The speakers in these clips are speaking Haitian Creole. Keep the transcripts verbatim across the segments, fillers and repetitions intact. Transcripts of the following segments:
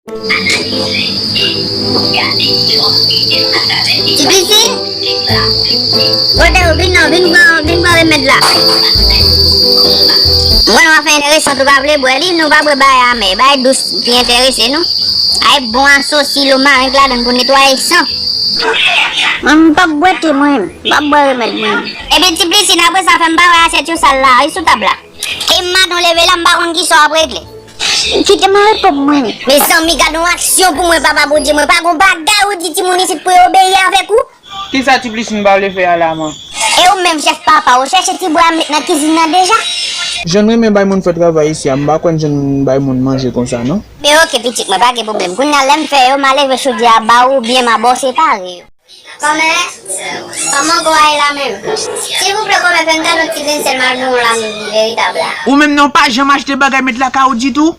Ti piti, kote ou vin non, vin pran, vin pran remèd la. Mwen, nou ap fè enteresan, nou pa vle bwè li, nou pa bwè bay amè, bay dous ki enterese nou. Ay bon asosi lo marenk ladann pou netwaye san. Mwen, m p ap bwè te mwen, m p ap bwè remèd mwen. Epi ti piti, n apre sa fè m pa wè asyèt yo sal la, wi sou tab la. E maten w leve la, m pa konn kisa w ap regle. Kite m al repon mwen. Mezanmi, gad yon aksyon pou mwen, papa Bondye. Mwen pa gon bagay ou di timoun isit pou yo obeyi avèk ou. Kisa ti plis m pa vle fè a la, man? E ou menm, chèf papa, ou chèche ti bwa a met nan kizin nan deja? Jan n renmen bay moun fè travay isi a, m pa kwè n jann bay moun manje konsa, non. Men oke, pitit mwen, pa gen pwoblèm. Kounye a, lè m fè yo, m a leve chodyè a ba ou, oubyen m a ba w separe yo. Kòmè, kòman kò a ye la menm? Silvouplè, kòmè, fè m gade yon ti vensèl m al gen yon lami veritab la. Ou menm non, pa janm achte bagay met lakay ou ditou.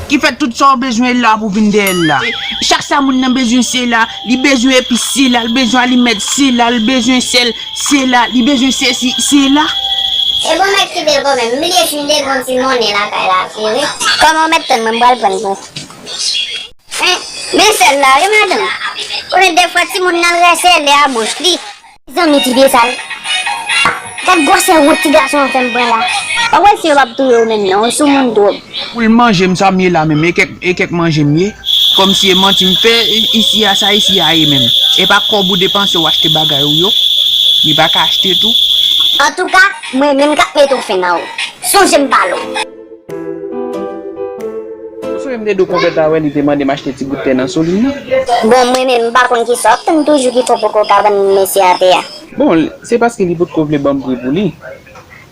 Ki fè tout sa w bezwen la pou vin dèyè l la. Chak sa moun nan bezwen se la, li bezwen epis se la, li bezwen alimèt se la, li bezwen sèl se la, li bezwen sesi se la. E bon, mèt kite l kòmè, m bliye si m te gen yon ti monnen lakay la vre. Kòmè, ou mèt tann mwen, m pral pran l pou ou. Hein? Men sèl la, wi, madanm. Konnen dèfwa timoun nan rèsèle a bouch li. Zanmi ti pye sal. Gad gwosè wont ti gason an fè m pran la. Pa wè si yo p ap touye w menm non, ou soumoun twòp. Pou l manje m sa m ye la menm, e kèk, e kèk manje m ye. Kòmsi e manti m fè, i-, isi a sa isi a ye menm. E pa kòb ou depanse w achte bagay ou yo. Li pa ka achte tou. Antouka, mwen menm k ap mete w fen nan ou. Sonje m pale w. Ou sonje m te di w konpè Tawèli te mande m achte ti bout tè nan Solin nan? Bon, mwen menm, m pa konn kisa w ap tann toujou ki fè w poko ka vann mesye a tè a. Bon, se paske li potko vle ban m pri pou li.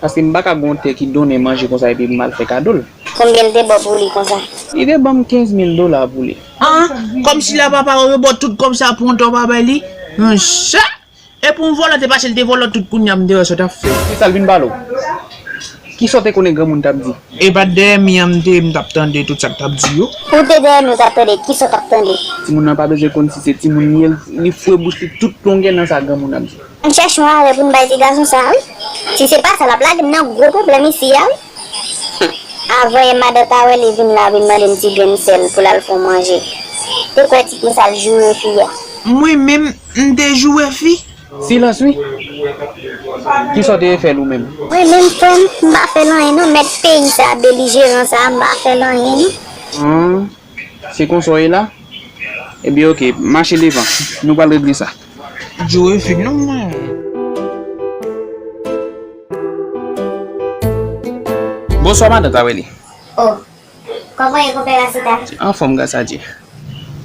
Paske m pa ka gon tè ki donnen manje konsa epi m al fè kado l. Konbyen l te ba w pou li konsa? Li te ban m kenz mil dola pou li. An, kòmsi la papa w yo ba w tout kòb sa pou yon tè w pa bay li? Monchè! E pou yon vòlò te pase, l te vòlò tout kounye a, m te wè sa w t ap fè. Kisa l vin pale w? Kisa w te konnen granmoun t ap di? E pa t dèyè mi an m te ye, m t ap tande tout sa k t ap di yo. Ou te dèyè mi w t ap tande, kisa w t ap tande? Timoun nan pa bezwen konn si se timoun li ye, li fwe bouch li tout longè nan sa granmoun ap di. Ann chèche yon avè pou n bay ti gason sa a, wi. Si se pa sa, l ap lage m nan gwo pwoblèm isi a, wi. Avan yè madan Tawèli vin la, vin mande m ti grenn sèl pou l al fè yon manje. Te kwè ti pye sal joure fi a. Mwen menm, m te joure fi? Silans wi. Kisa w te fè l ou menm? Mwen menm frè m, m pa fè l anyen non, mèt peyi sa, belijeran sa, m pa fè l anyen non. An, se konsa w ye la? Ebyen oke, mache devan, nou pral regle sa. Joure fi non mwen. Bonswa madan Tawèli. Oh. Kòman w ye, konpè Rasita? Anfòm, gras a Dye.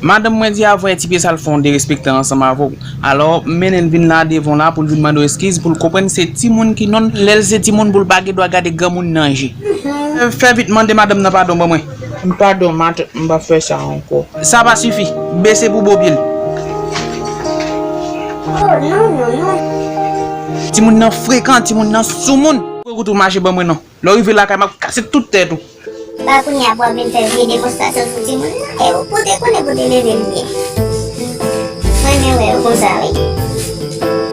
Madanm mwen di avan yè ti pye sal fè yon derespektan ansanm avè w. Alò, m mennen l vin la devan w la pou l vin mande w eskiz, pou l konprann se timoun ki nonn, lè l se timoun pou l pa gen dwa gade granmoun nan je. Fè, fè vit mande madanm nan padon ban mwen. M padon, matant, m p ap fè sa ankò. Sa pa sifi. Bese pou bo pye l. Oh, non, non, non. Timoun nan frekan, timoun nan soumoun. Kout ou mache ban mwen non. Lè w rive lakay m ap kase tout tèt ou. Pa kounye a pou w ap vin fè vye demonstrasyon sou timoun nan, e ou te konnen pou te leve l byen. Mwen renmen wè yo konsa wi.